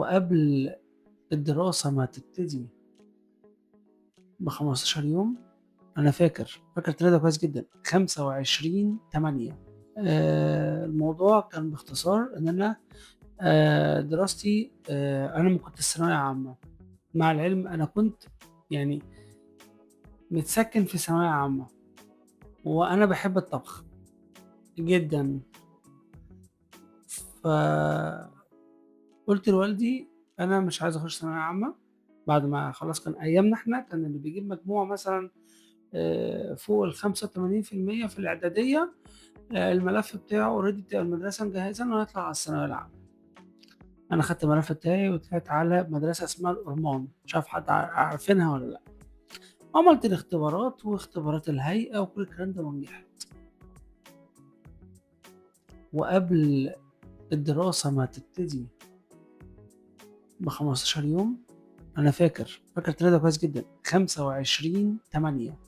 وقبل الدراسة ما تبتدي ب15 يوم، أنا فاكر، فاكر التاريخ ده كويس جدًا، 25/8. الموضوع كان باختصار إن أنا دراستي، أنا ما كنتش ثانوية عامة، مع العلم أنا كنت يعني متسكِّن في ثانوية عامة، وأنا باحب الطبخ جدًا. فقُلت لوالدي: "أنا مش عايز أخُش ثانوية عامة." بعد ما خلاص، كان أيامنا إحنا كان اللي بيجيب مجموع مثلًا فوق ال85% في الإعدادية، الملف بتاعه already بتبقى المدرسة مجهزاه إنه يطلع على الثانوية العامة. أنا خدت الملف بتاعي وطلعت على مدرسة اسمها الأورمان، مش عارف حد عارفينها والّا لأ. عملت الاختبارات واختبارات الهيئة وكل الكلام ده ونجحت. وقبل الدراسة ما تبتدي ب15 يوم، أنا فاكر، فاكر التاريخ ده كويس جدًا، 25/8.